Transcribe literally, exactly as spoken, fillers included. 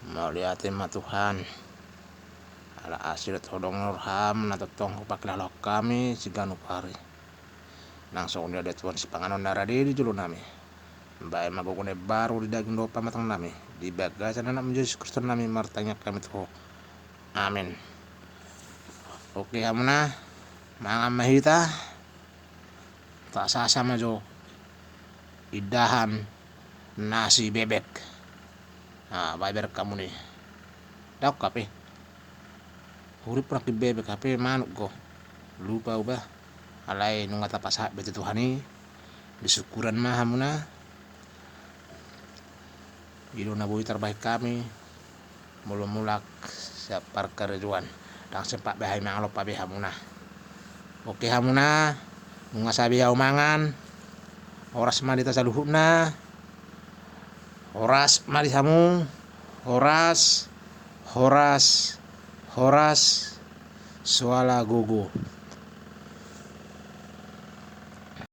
Mauliate ma Tuhan, ala asi dohot holong ni roham na tongtong hupakilalahon hami siganup ari. Nang songon i do Tuhan sipanganon na rade di jolo nami. Baen ma gogo na imbaru di daging dohot pamatang nami, di bagasan Anakmu Jesus Kristus nami martangiang hami tu Ho. Amin. Oke hamuna, mangan ma hita. Tasasa ma jo indahan nasi bebek. Ah, baen berek hamuna i. Daong hape. Hurip nangkin bebek hape manuk do. Lupa au ba. Alai nunga tapasahat be tu Tuhan i. Di syukuran ma hamuna. I do na boi tarbahen hami. Molo mulak sian parkarejoan, ndang sempat be hami mangalompa be hamuna. Oke hamuna, nunga sadia au mangan. Horas ma di hita saluhutna. Horas ma di hamu. Horas, horas, horas. Soala gogo.